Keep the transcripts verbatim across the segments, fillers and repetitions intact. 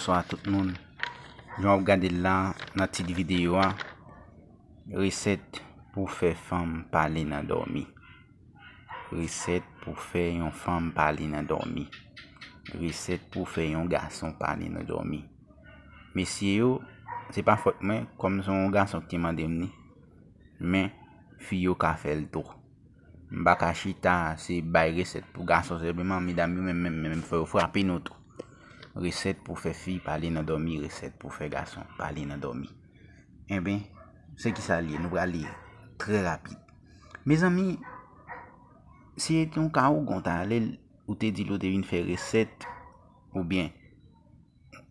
Bonswa tout moun. Jan w ap gade l la nan tit videyo a, resèt pou fè fanm pale nan dòmi. Resèt pou fè yon fanm pale nan dòmi. Resèt pou fè yon gason pale nan dòmi. Mesye yo, se pa fòt mwen, kòm se yon gason ki te mande m li, men fi yo ka fè l tou. M pa ka chita, se bay resèt pou gason sèlman, medam yo menm, menm, menm, fò yo frape nou tou. Resèt pou fè fi pale nan dòmi, resèt pou fè gason pale nan dòmi. Enben, se ki sa l ye, nou pral li trè rapid. Mezanmi, si te yon ka ougan ta ale, ou te di l ou te vin fè resèt, oubyen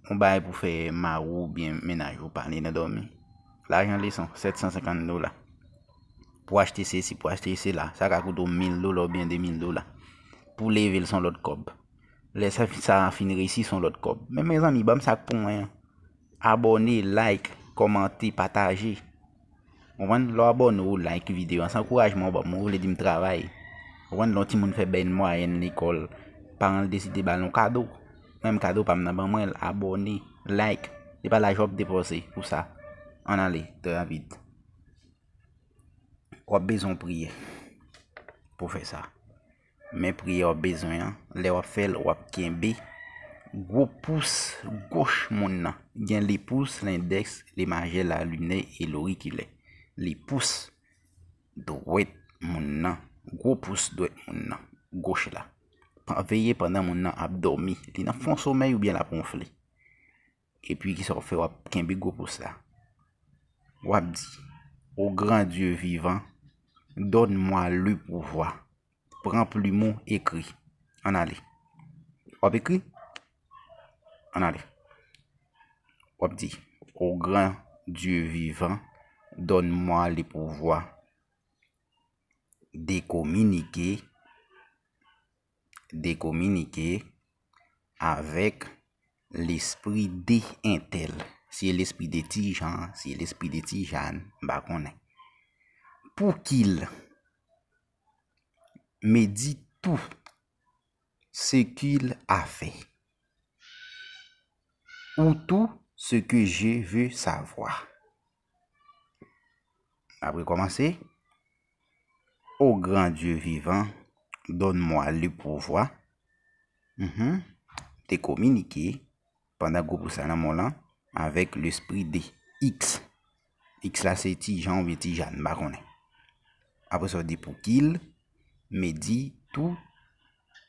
yon bagay pou fè mari w oubyen mennaj ou pale nan dòmi. Lajan leson, sèt san senkant dola. Pou achte sesi, pou achte sela, sa ka koute w mil dola oubyen de mil dola. Pou leve l, se yon lòt kòb. Lè sa, sa fin reyisi, se yon lòt kòb. Men, mezanmi, ban m sa k pou mwen an. Abòne, like, kòmante, pataje. Konprann? Lè w abòne, ou like videyo a, se ankourajman w ban m, ou vle di m travay. Konprann? Lè yon timoun fè bèl mwayèn lekòl, paran l deside ba l yon kado. Mwen menm, kado pa m nan, ban mwen l, abòne, like. Se pa lajan w ap depanse pou sa. Ann ale, trè rapid. W ap bezwen yon priyè pou fè sa. Men priyè w ap bezwen an, lè w ap fè l, w ap kenbe gwo pous goch moun nan. Gen le pouce, l'index, le majeur, l'auriculaire e l'auriculaire. Le pouce dwèt moun nan, gwo pous dwèt moun nan, goch la. Pa veye pandan moun nan ap dòmi. Li nan fon somèy oubyen l ap wonfle. Epi kisa w fè? W ap kenbe gwo pous la. W ap di, Au grand Dieu vivant, donne-moi le pouvoir. Pran plim ou, ekri. Ann ale. W ap ekri? Ann ale. W ap di, Au grand Dieu vivant, donne-moi le pouvoir de communiquer, de communiquer avec l'esprit de entèl. Si e lespri de Ti Jan, si e lespri de Ti Jàn, m pa konnen. Pour qu'il me dit tout ce qu'il a fait, ou tout ce que je veux savoir. N ap rekòmanse. Au grand Dieu vivant, donne-moi le pouvoir, mhm, de communiquer, pandan gwo pous la nan men w lan, avec l'esprit de X. X la se Ti Jan oubyen Ti Jàn, m pa konnen. Apre sa, w di, Pour qu'il me dit tout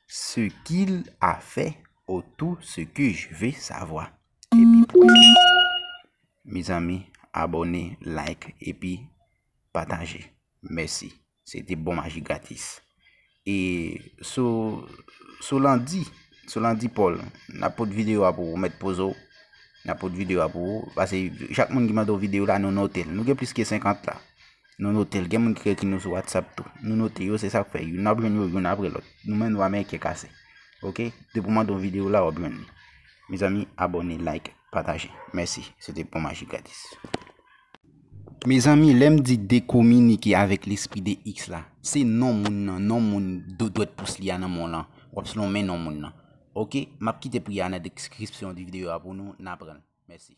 ce qu'il a fait, ou tout ce que je veux savoir. Epi pou mezanmi, abòne, like, epi pataje. Mèsi. Se te bon maji gratis. E sou, sou lendi, sou lendi Pòl, n ap pot videyo a pou ou, mèt poze w. N ap pot videyo a pou ou, paske chak moun ki mande w videyo la, nou note l. Nou gen plis ke senkant la. Nou note l. Gen moun ki ekri nou sou WhatsApp tou. Nou note yo, se sa k fè youn ap jwenn yo, youn apre lòt. Nou menm nou Ameriken kase. Oke? Depi w mande yon videyo la, w ap jwenn li. Mezanmi, abòne, like, pataje. Mèsi. Se te bon maji gratis. Mezanmi, lè m di de communiquer avec l'esprit de X la, se non moun nan, non moun do-, dwèt pous li a nan men w lan. W ap lonmen non moun nan. Oke, m ap kite priyè a nan deskripsyon de videyo a pou nou, n a pran l. Mèsi.